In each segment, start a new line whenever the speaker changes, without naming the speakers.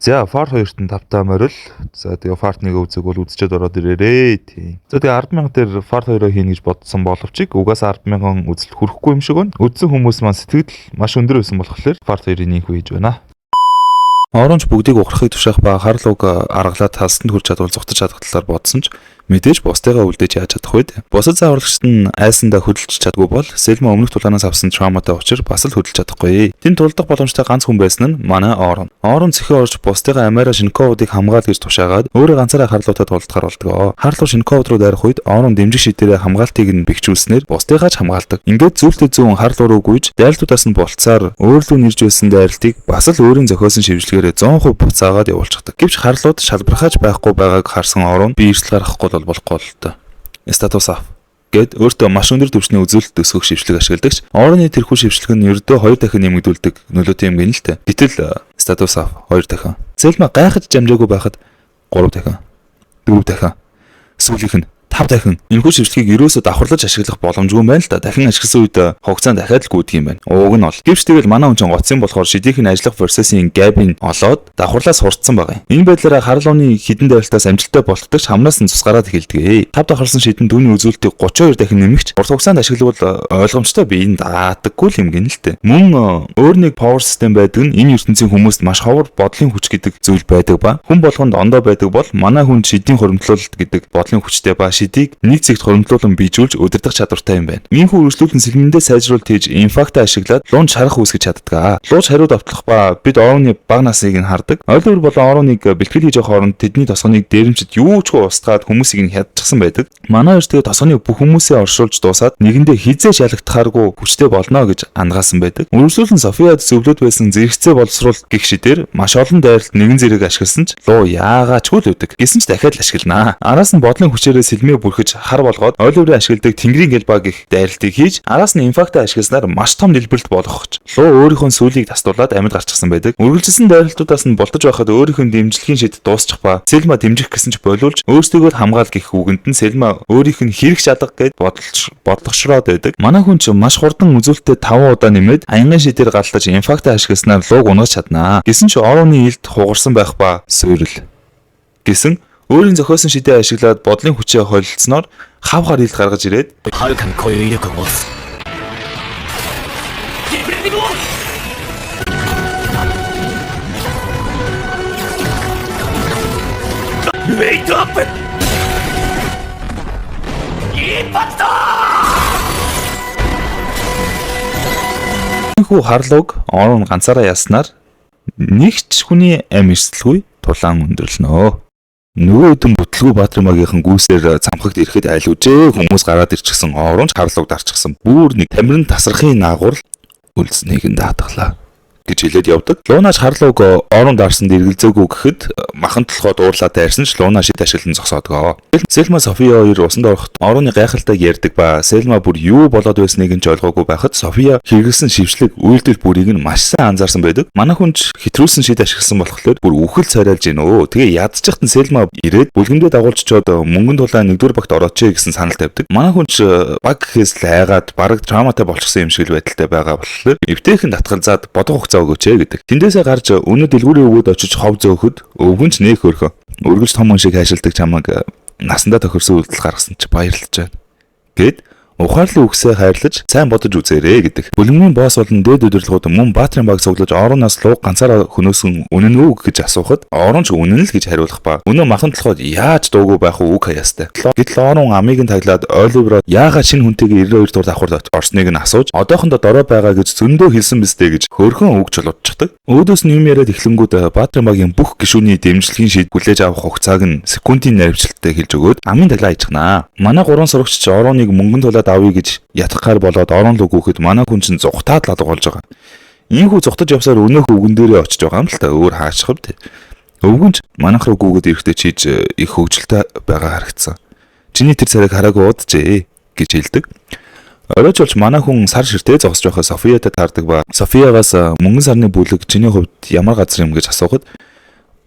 За, Part 2-т нь тавтаа морил. За, тэгээ Part 1-ийг үзег бол үзчихэд ороод ирээрээ. Тийм. За, тэгээ 10,000 дээр Part 2-оо хийнэ гэж бодсон боловч угаасаа 10,000 үзэлт хүрэхгүй юм шиг байна. Үзсэн хүмүүс маань сэтгэл маш өндөр байсан болохоор Part 2-ыг нэмэх хийж байна.
Оронч бүгдийг ухрахыг тушаах ба харлууг аргалаад талстанд хүрч чадвал зугтаж чадах талаар бодсон ч мэдээж бусдыгаа үлдээж яаж чадах вэ? Бусад зааварлагчид нь айсандаа хөдөлж чадгүй бол Селма өмнөх тулаанаас авсан травматай учир бас л хөдөлж чадахгүй. Тэнд тулдах боломжтой ганц хүн байсан нь манай Орон. Орон цэхээ орж бусдыгаа амиараа Шинковуудыг хамгаал гэж тушаагаад өөрөө ганцаараа харлуутай тулдахаар болдгоо. Харлуу Шинковууд руу дайрах үед Орон дэмжих шидэрээ хамгаалтыг нь бэхжүүлснээр бусдыгаа ч хамгаалдаг. Ингээд зүйлтэй зүүн харлуу руу гүйж дайралтуудаас нь болцоор өөрлөө нэрж байсан дайралтыг бас л өөрийн зохиосон шивжлэгээрээ 100% буцаагаад явуулчихдаг. Гэвч харлууд шалбархаж байхгүй байгааг харсан Орон би эрсдэл гаргахгүй бол болохгүй л доо. Статус ав гэд өөртөө маш өндөр түвшний үзүүлэлт өсгөх шившлэг ашигладагч Орны тэрхүү шившлэг нь ердөө 2 дахин нэмэгдүүлдэг нөлөөтэй юм гин л тэ. Гэтэл статус ав 2 дахин. Зэлма гайхаж жамжаагүй байхад 3 дахин. 4 дахин. Сүүлийнх нь 5 дахин. Энэхүү шившлэгийг ерөөсөө давхарлаж ашиглах боломжгүй юм байна л да. Дахин ашигласан үед хугацаанд дахиад л гүйдэг юм байна. Ууг нь бол. Гэвч тэгэл манай хүн чинь гоцсон болохоор шидийнх нь ажиллах процессын gap-ийг олоод давхарлаас хурцсан байгаа юм. Энэ байдлаараа харлууны хідэн дайралтаас амжилттай болтдогч хамнаас нь цус гараад эхэлдэг. 5 давхарласан шидэн түүний үзүүлэлтийг 32 дахин нэмэгч урт хугацаанд ашиглавал ойлгомжтой би энэ даатаггүй л юм гин л тэ. Мөн өөр нэг power system байдаг нь энэ ертөнцийн хүмүүст маш ховор бодлын хүч гэдэг зүйл байдаг ба хүн болгонд ондоо байдаг бол манай хүн шидийн хуримтлуулалт гэдэг бодлын хүчтэй ба шидийг нэг зэгт хуримтлуулан биежүүлж удирдах чадвартай юм байна. Иймхүү үргэлжлүүлэн сэлмэндээ сайжруулалт хийж инфаркт ашиглаад луунд шарах үүсгэж чаддаг. Лууч хариу довтлох ба бид Оруны бага насыг нь хардаг. Оливер болон Оруныг бэлтгэл хийж явах хооронд тэдний тосгоныг дээрэмчид юу ч хөө устгаад хүмүүсийг нь хядчихсан байдаг. Манай хоёр тэгээ тосгоны бүх хүмүүсээ оршуулж дуусаад нэгэндээ хизээ шалагдахааргүй хүчтэй болно гэж андгаасан байдаг. Үргэлжлүүлэн Софиад зөвлөд байсан зэрэгцээ боловсруулалт гих шидээр маш олон дайралт нэгэн зэрэг ашигласан ч луу яагаачгүй л үүдэг. Гэсэн ч дахиад л ашигланаа. Араас нь бодлын хүчээрээ сэлмээ бүрхэж хар болгоод Оливерын ашигладаг Тэнгэрийн гэлба гих дайралтыг хийж араас нь инфарктаа ашигласнаар маш том дэлбэрэлт болгох гэж луу өөрийнхөө сүлийг тастуулаад амьд гарчихсан байдаг. Үргэлжилсэн дайралтуудаас нь болтож байхад өөрийнхөө дэмжлэгийн шид дуусчих ба Селма дэмжих гэсэн ч болиулж өөрсдийгөө хамгаал гих үгэнд нь Селма өөрийнх нь хэрэг шалга гэд бодолж бодлогошроод байдаг. Манай хүн ч маш хурдан үзүүлэлтээ 5 удаа нэмээд аянган шидээр галтаж инфарктаа ашигласнаар лууг унгаж чаднаа. Гэсэн ч Орууны илд хугарсан байх ба суурил гэсэн өөрийн зохиосон шидээ ашиглаад бодлын хүчээ холилдсноор хав хар илд гаргаж ирээд
はるかにこういう威力を持つウェイトアップインパクト
Энэхүү харлууг Орун ганцаараа яснаар нэг ч хүний амь эрсдэлгүй тулаан өндөрлөнө. Нөгөө хэдэн бүтлгүй Баатар-магийнхан гүйсээр цамхагт ирэхэд айлгужээ хүмүүс гараад ирчихсэн Орунч харлууг дарчихсан. Бүр нэг тамирын тасрахын наагур үлдснийг нь даатгалаа гэж хэлээд явдаг. Луунаач харлууг Орун дарсанд эргэлзээгүй гэхэд махан толгой дуурлаа дайрсан ч Луна шид ашиглан зогсоодгоо. Селма София хоёр усанд ороход Оруны гайхалтайг ярьдаг ба Селма бүр юу болоод байсныг нь ч ойлгоогүй байхад София хэрэглэсэн шившлэг үйлдэл бүрийг нь маш сайн анзаарсан байдаг. Манай хүн ч хэтрүүлсэн шид ашигласан болохоор бүр үхэл царайлж гин өө. Тэгээ ядчихт нь Селма ирээд бүлгэндээ дагуулж чод мөнгөн тулаан нэгдүгээр багт орооч гэсэн санал тавьдаг. Манай хүн ч баг гэхээс лайгаад бараг травматай болчихсон юм шиг л байдалтай байгаа болохоор эвтэйхэн татгалзаад бодох хугацаа өгөөч ээ гэдэг. Тэндээсээ гарч өнөө дэлгүүрийн өвгөд очиж хов зөөхөд өвгөн ч нэх хөрхөн. Үргэлж том хүн шиг хайшилдаг чамайг насандаа тохирсон үйлдэл гаргасан чи баярлаж байна. Гэд ухаарлын үгсээ хайрлаж сайн бодож үзээрэй гэдэг. Бүлэмгийн босс болон дээд удирдлагууд мөн Баатрын баг цуглаж Оруунаас лууг ганцаараа хөнөөсөн үнэн үү гэж асуухад Орун ч үнэн л гэж хариулах ба өнөө махан толгойд яаж дуугүй байх вэ үг хаяастай. Гэтэл Орун амийг нь таглаад Оливероо яагаад шинэ хүнтэйгээ 92 дугаар давхарт орсныг нь асууж одоохондоо дорой байгаа гэж зөндөө хэлсэн биз дээ гэж хөөрхөн үг чулуудчихдаг. Өөдөөс нь юм яриад эхлэнгүүд Баатрын багийн бүх гишүүний дэмжлэгийн шид хүлээж авах хугацааг нь секундын наривчлалтай хэлж өгөөд амын таглаа ижхнаа. Манай гурван сурагч ч Орууныг мөнгөн тулаад авъя гэж ятгахаар болоод орон руу гүхэд манай хүн чинь зугтаад л алга болж байгаа. Ийхүү зугтаж явсаар өнөөх өвгөн дээрээ очиж байгаа юм л та өөр хаачих вэ? Өвгөн ч манайх руу гүгээд ирэхдээ чийж их хөгжилтэй байгаа харагдсан. Чиний тэр царайг хараагүй уджээ гэж хэлдэг. Оройч болж манай хүн сар ширтээ зогсож байхад Софиятай таардаг ба Софиягаас мөнгөн сарны бүлэг чиний хувьд ямар газар юм гэж асуухад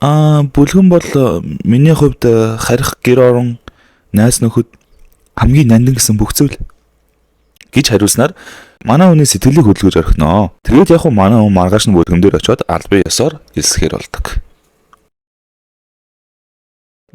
аа бүлгэн бол миний хувьд харих гэр орон найз нөхөд хамгийн нандин гэсэн бүх зүйл гэж хариулснаар манай хүний сэтгэлийг хөдөлгөж орхиноо. Тэгээд яг хуу манай хүн маргааш нь бүлгэн дээр очиод албан ёсоор элсэхээр болдог.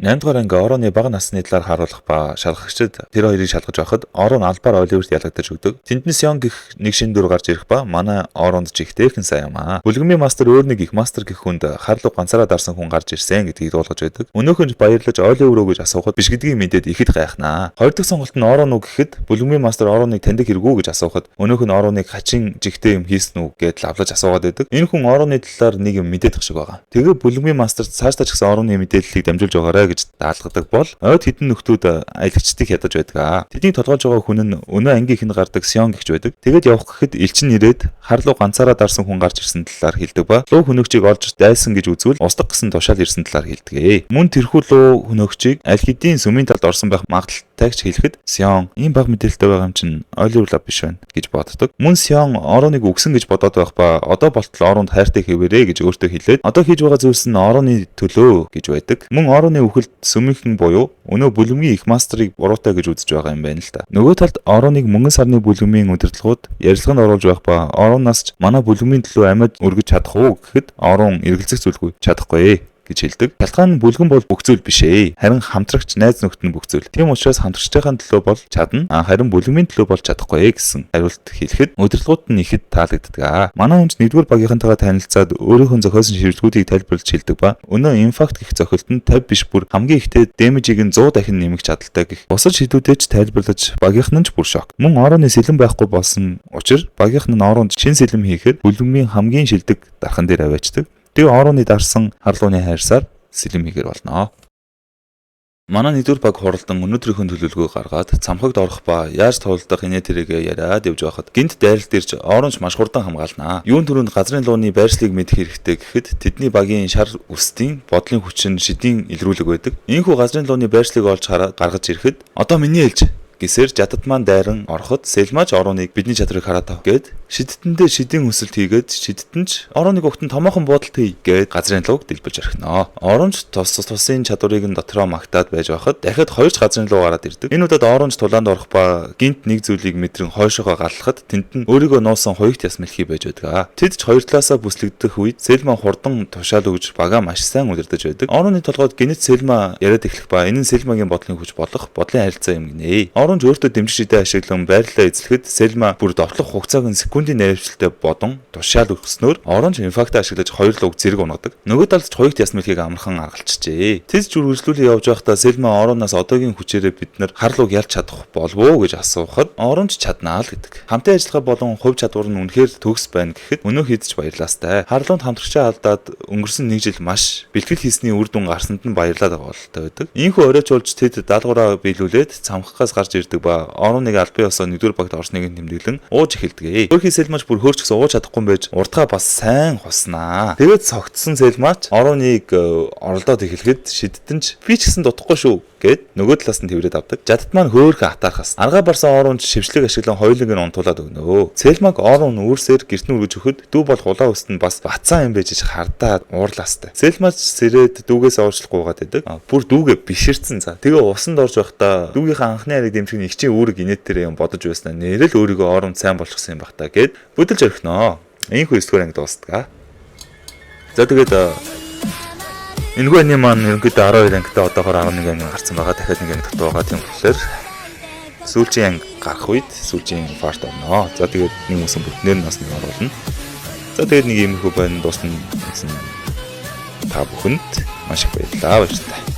8 дугаар анги Ороны бага насны талаар харуулах ба шалгагчид тэр хоёрыг шалгаж байхад Орон албаар Оливерт ялагдаж өгдөг. Тэнд нь Сён гэх нэг шинэ дүр гарч ирэх ба манай Оронд ч ихтэйхэн сайн юм аа. Бүлгэмийн мастер өөр нэг их мастер гэх хүнд харлуу ганцаараа дарсан хүн гарч ирсэн гэдгийг дуулгаж байдаг. Өнөөхөн ч баярлаж Оливер үү гэж асуухад биш гэдгийг мэдээд ихэд гайхнаа. Хоёр дахь сонголт нь Орон уу гэхэд бүлгэмийн мастер Ороныг таньдаг хэрэгүү гэж асуухад өнөөх нь Ороныг хачин жигтэй юм хийсэн үү гэд лавлаж асуугаад байдаг. Энэ хүн Ороны талаар нэг юм мэдээд шиг байгаа. Тэгээ бүлгэмийн мастер цаашдаа ч гэсэн Ороны мэдээллийг дамжуулж байгаарай гэж даалгадаг бол ойд хэдэн нөхдүүд аялагчдыг хядаж байдаг. Тэднийг толгойлж байгаа хүн нь өнөө ангийн ихэнд гардаг Сион гэгч байдаг. Тэгээд явах гэхэд элчин ирээд харлуу ганцаараа дарсан хүн гарч ирсэн талаар хэлдэг ба луу хөнөөгчийг олж дайсан гэж үзвэл устгах гэсэн тушаал ирсэн талаар хэлдэг. Мөн тэрхүү луу хөнөөгчийг аль хэдийн сүмийн талд орсон байх магадлалтайг ч хэлэхэд Сион ийм баг мэдээлэлтэй байгаа юм чинь Оливер Лав биш байна гэж боддог. Мөн Сион Ороныг үгсэн гэж бодоод байх ба одоо болтол Оронд хайртай хэвээрээ гэж өөртөө хэлээд одоо хийж байгаа зүйлс нь Ороны төлөө гэж байдаг. Мөн Ороны үхэлд сүмийнхэн буюу өнөө бүлэмгийн их мастрыг буруутай гэж үзэж байгаа юм байна л да. Нөгөө талд Ороныг мөнгөн сарны бүлэмгийн удирдлагууд ярилцлаганд оруулж байх ба Оронаас ч манай бүлэмгийн төлөө амьд өргөж чадах уу гэхэд Орон эргэлзэх зүйлгүй чадахгүй гэж хэлдэг. Шалтгаан нь бүлгэн бол бүх зүйл биш ээ. Харин хамтрагч найз нөхдөд нь бүх зүйл. Тийм учраас хамтрагчдын төлөө бол чадна. Харин бүлгэмийн төлөө бол чадахгүй гэсэн хариулт хэлэхэд удирдлагууд нь ихэд таалагддаг. Манай хүнч нэгдүгээр багийнхантайгаа танилцаад өөрийнхөө зохиосон шивлэгүүдийг тайлбарлаж хэлдэг ба өнөө инфакт гэх зохиолт нь 50 биш бүр хамгийн ихтэй дэмэжийг нь 100 дахин нэмэх чадaltaй гэх. Бусад шийдвүүдээ ч тайлбарлаж багийнхан нь ч бүр шок. Мөн орооны сэлэм байхгүй болсон учир багийнхан нь ороонд шин сэлэм хийхэд бүлгэмийн хамгийн шилдэг дархан дээр аваачдаг. Тэгээ орооны дарсан харлууны хайрсаар сэлэм хийгэр болно. Манай нэгдүгээр баг хуралдан өнөөдрийнхөө төлөвлөгөөг гаргаад цамхагт орох ба яаж туулдах инээ тэрийгэ яриад явж байхад гинт дайралт ирж оронч маш хурдан хамгаалнаа. Юун түрүүнд газрын лууны байршлыг мэдэх хэрэгтэй гэхэд тэдний багийн шар үстийн бодлын хүчин шидийн илрүүлэг байдаг. Ийхүү газрын лууны байршлыг олж хараад гаргаж ирэхэд одоо миний ээлж гэсээр жадад маань дайран ороход Селмаж орооныг бидний чадрыг хараад ав гэд шидтэндээ шидийн хүсэлт хийгээд шидтэн ч орооныг өгтөн томоохон буудалт хий гэд газрын лууг дэлбэлж орхино. Оронч тус тусын чадварыг нь дотроо магтаад байж байхад дахиад хоёр ч газрын луу гараад ирдэг. Энэ удаад оронч тулаанд орох ба гинт нэг зүйлийг мэдрэн хойшоогоо галлахад тэнд нь өөрийгөө нуусан хоёрт яс мэлхий байж байдаг. Тэд ч хоёр талаасаа бүслэгдэх үед Селма хурдан тушаал өгж багаа маш сайн удирдах байдаг. Орооны толгойд гинэт Селма яриад эхлэх ба энэ нь Селмагийн бодлын хүч болох бодлын харилцаа юм гинэ. Оронч өөртөө дэмжих шидэ ашиглан байрлалаа эзлэхэд Селма бүр довтлох хугацааг нь секундын наривчлалтай бодон тушаал өгснөөр оронч инфаркт ашиглаж хоёр луг зэрэг унагадаг. Нөгөө талд ч хоёрт яс мэлхийг амархан аргалчжээ. Тэд ч үргэлжлүүлээ явж байхдаа Селма оронноос одоогийн хүчээрээ бид нар хар луг ялж чадах болов уу гэж асуухад оронч чаднаа л гэдэг. Хамтын ажиллагаа болон хувь чадвар нь үнэхээр төгс байна гэхэд өнөө хийдэж баярлаастай. Харлуунд хамтрагчаа алдаад өнгөрсөн нэг жил маш бэлтгэл хийсний үр дүн гарсанд нь баярлаад байгаа бололтой байдаг. Ийхүү оройчулж тэд даалгавраа биелүүлээд цамхагаас гарч ирдэг ба ороныг албан ёсоор нэгдүгээр багт орсныг нь тэмдэглэн ууж эхэлдэг. Өөрхийн Селмач бүр хөөрч гисэн ууж чадахгүй байж урдгаа бас сайн хуснаа. Тэгээд цогтсон Селмач ороныг оролдоод эхлэхэд шидтэн ч би ч гэсэн дутахгүй шүү гэд нөгөө талаас нь тэрврээд авдаг. Жадад маань хөөхөн атаархас. Аргаа барсан оронч шившлэг ашиглан хоёулыг нь унтуулад өгнө. Селмаг орон үүрсээр гэрт нь үргэж өгөхөд дүү болох улаан өст нь бас бацаан юм байж хардаад уурлаастай. Селмач сэрээд дүүгээс уучлах гуйгаад байдаг. Бүр дүүгээ биширцэн за. Тэгээ усанд орж байхдаа дүүгийнхээ анхны хайрыг дэмжих нь эгчийн үүрэг инээдтэрээ юм бодож байснаа нэрэл өөрийгөө оромд сайн болчихсон юм бах та гэд бүдэлж орхиноо. Ийхүү 9 дугаар анги дуустдаг. За тэгээд энэхүү анги маань ерөнхийдөө 12 ангитай одоогоор 11 анги гарсан байгаа. Дахиад нэг анги дутуу байгаа. Тийм болохоор сүүлчийн анги гарах үед сүүлчийн part орно. За тэгээд нэг үсэн бүтнээр нь бас нэг оруулна. За тэгээд нэг иймэрхүү байна дуусна гэсэн та бүхэнд маш их баярлалаа. Баярлалаа.